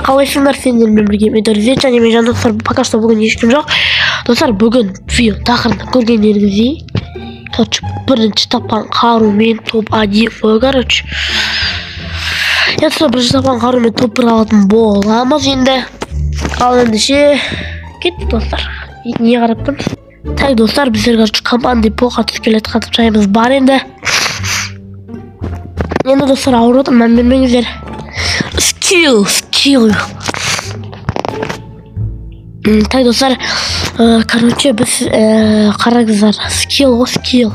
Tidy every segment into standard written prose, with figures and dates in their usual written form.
Қалайсыңдар, сендермен бірге мен Дөрзет және мен жан достар. Пока что бүгін ешкім жоқ. Достар, бүгін видео тақырыбын көргендеріңіздей, короче, бірінші тапқан қарумен топ 1 қой, короче. Енді бірінші тапқан қарумен топ 1 алатын боламыз енді. Ал ендеше кеттік, достар. Не қарап тұрмыз? Так, достар, біздер, короче, команда поқа түсіп келе жатқан жайымыз бар енді. Енді, достар, ауырып отырмын, мән бермеңіздер. Скилл, скилл. Так, достар, короче, біз, қараңыздар, скилл ғой, скилл.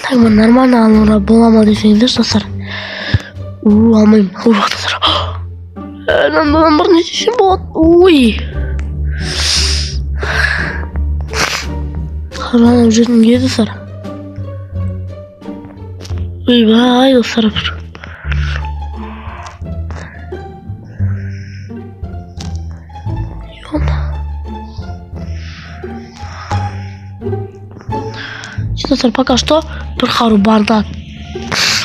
Так, мен нормально алуға бола ма десеңіздер, достар. У, алмаймын. У, достар. Мындан бір не істесем болады? Ой. Қаранып жүрдім ге, достар. Ойбай, достар. Достар, пока что бір қару барда.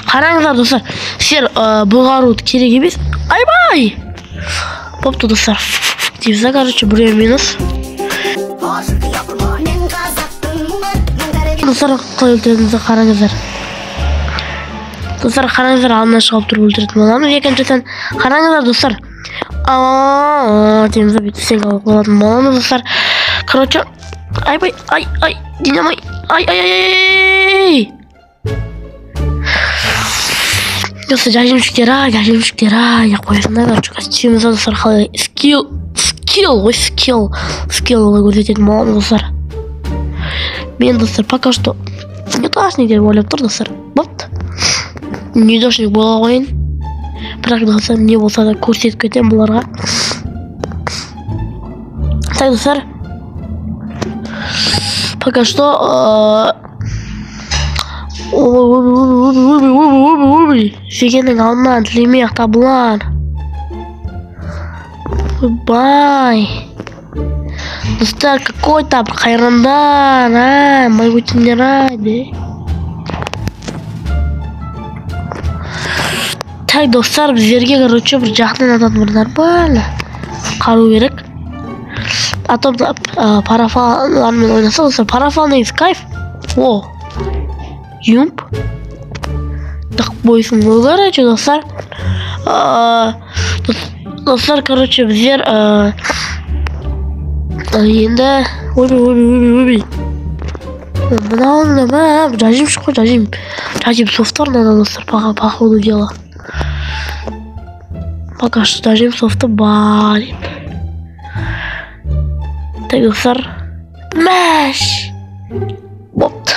Қараңыздар, достар, сіздер, бұл қару керек емес. Айбай! Бопты, достар. Дейміз да, короче, біреу минус. Достар, қалай өлтіретінімізді қараңыздар. Достар, қараңыздар, алдына шығып тұрып өлтіретін боламыз. Екіншіден, қараңыздар, достар. Аа, дейміз да, бүйтіп стенка қойып қоятын боламыз, достар. Короче, айбай, ай, ай, динамай, ай, ай, ай, ай. Достар, жажимшіктер, ай, жажимшіктер, ай, деп қоясың да, короче, қазір түсеміз да, достар, қалай скилл, скилл ғой, скилл, скилл көрсететін боламыз, достар. Мен, достар, пока что неудачник деп ойлап тұр, достар. Бопты. Неудачник бола қояйын. Бірақ, достар, не болса да көрсетіп кетемін бұларға. Так, достар. Пока что, Жегеннің алдынан тілемей-ақ табылар. Ойбай. Достар, какой-то бір қайрандар, а, майгөтіндер, ай, де. Так, достар, біздерге, короче, бір жақыннан ататын бір нормально қару керек. А то парафалармен ойнаса, достар, парафал негізі кайф. О, юмп. Тық бойсың ғой, короче, достар. Достар, короче, біздер, енді ойбай, ойбай, ойбай, ойбай. Мынау мә, жажимшік қой, жажим. Жажим софтар надо, достар, по ходу дела. Пока что жажим софты бар. Так, достар. Мәш. Бопты.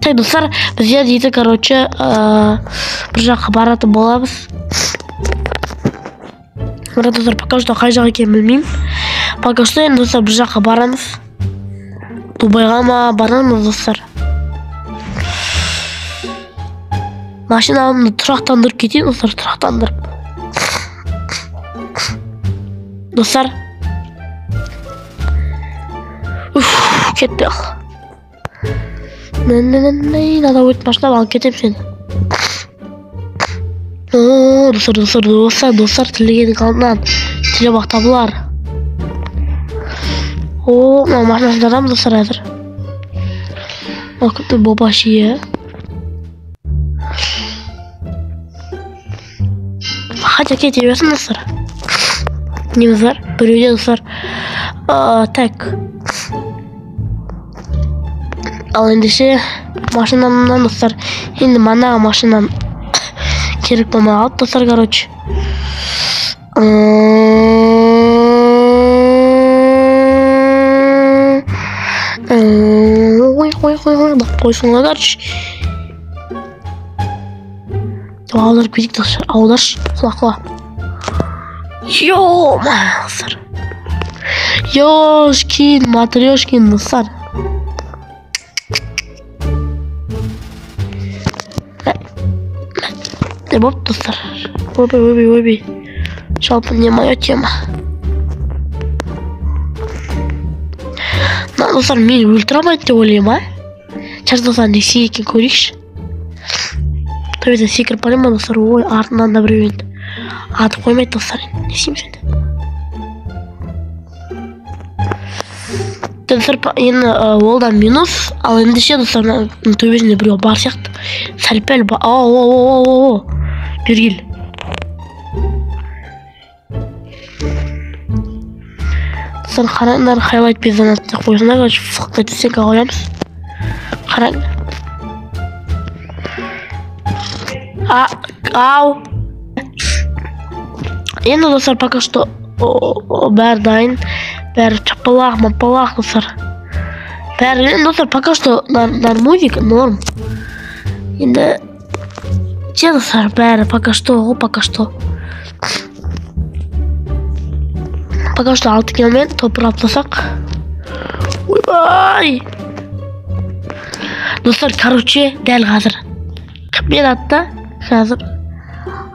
Так, достар, біздер дейді, короче, бір жаққа баратын боламыз. Бірақ, достар, пока что қай жақ екенін білмеймін. Пока что енді, достар, бір жаққа барамыз. Дубайға ма барамыз, достар. Машинамды тұрақтандырып кетейін, достар, тұрақтандырып. Достар. Уф, кетті. Надо будет машина алып кетемін сені. О, достар, достар, достар, достар, тілегеннің алдынан тілеп ақ табылар. О, мына машинасын жарамыз, достар, әзір. О, күтті бобаши, Хотя кете берсін, достар. Неміз бар? Біреуде, достар. Так. Ал ендеше машинамнан, достар, енді манағы машинам керек болмай қалды, достар, короче. Ой, ой, ой, ой, деп қойсын ғой, короче. Аударып кетейік, достар, аударшы, құла, құла. Ё-моё, достар. Ёшкин, матрешкин, достар. Не болды, достар? Ойбай, ойбай, ойбай. Жалпы не моя тема. Мына, достар, мені өлтіре алмайды деп ойлаймын, а? Сейчас, достар, не істейді екен көрейікші. Төбеден секіріп бара ма достар? Ой, артынан да біреу енді атып қоймайды достар. Не істейміз енді? Достар, енді ол да минус. Ал ендеше достар, мына төбесінде біреу бар сияқты. Сәл-пәл о, бері кел. Достар, қараңдар, хайлайт без донат деп қойсаңдар, короче, фық етіп стенка қоямыз. Қараң. Ау. Енді достар, пока что бәрі дайын, бәрі чапалақ, мапалақ достар. Бәрі енді достар, пока что нормузик, норм. Енді че достар, бәрі пока что, ғой, пока что. Пока что 6 километр топыр алып тастасақ. Ойбай! Достар, короче, дәл қазір. Кіммен атты? Қазір.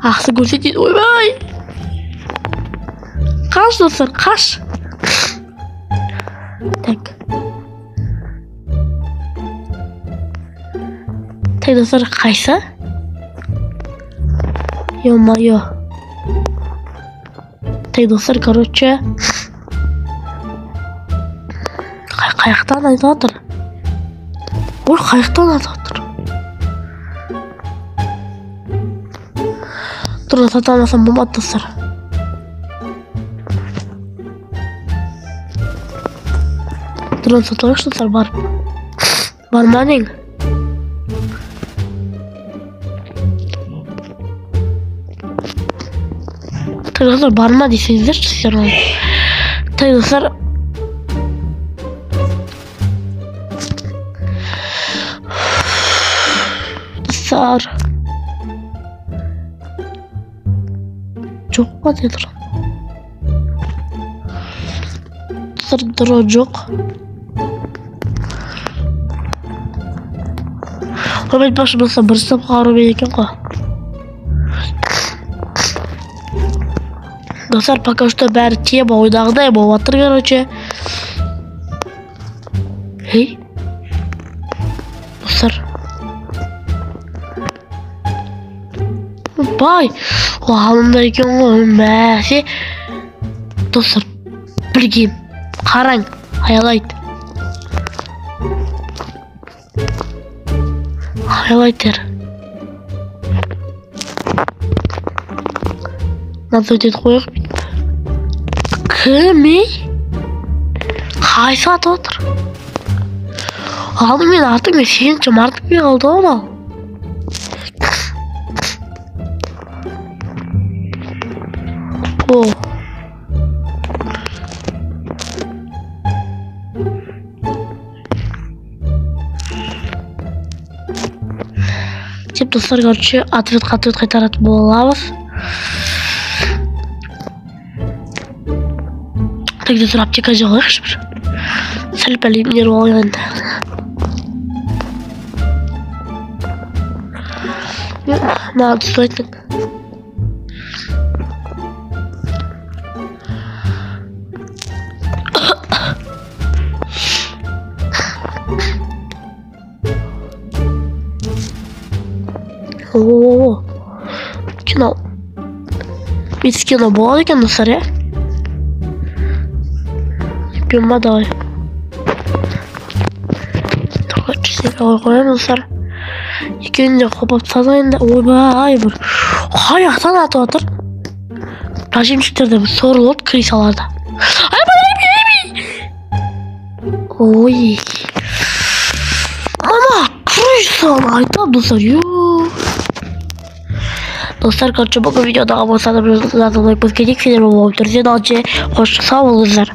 Ақсы көрсетейін. Ойбай! Қаш, достар, қаш. Так. Так, достар, қайсы? Ё-моё. Так, достар, короче. Қаяқтан айтып жатыр? Ой, қаяқтан айтып жатыр? Тұр, сата алмасам болмады, достар. Дрон сатып алайықшы, достар, барып. Бар ма нең? Так, достар, бар ма десеңіздерші, сіздер оны. Так, достар. Достар. Жоқ па деді дрон? Достар, дрон жоқ. Ой, айтпақшы, болса, бір стопқа қару керек екен ғой. Достар, пока что бәрі тема ойдағыдай болып жатыр, короче. Ей. Достар. Бай. О, алдында екен ғой, мәсе. Достар, бірге қараң, аялайды. Хайлайтер. Надо өтет қояйық. Кім, ей? Қайсы атып отыр? Алдымен артыңмен 8 мартымен қалды ғой мынау. О. Деп достар, короче, ответ қайтаратын боламыз. Так, достар, аптека жеп алайықшы бір. Сәл-пәл емдер алайық енді. Маған түспайтын. О, кино. Бес кино болады екен, достар, иә? Пима, давай. Қоямын, достар. Екеуін де қопап тастадық енді. Ойбай, бір қаяқтан атып жатыр. Режимщиктерде бір сорлы болды, кіре салады. Ой. Мама, крыса айтамын, достар. Достар, короче, бүгін видеодағы болса да бір лайк басып кетейік. Сіздермен болып тұрсен, алшы, қош сау болыңыздар.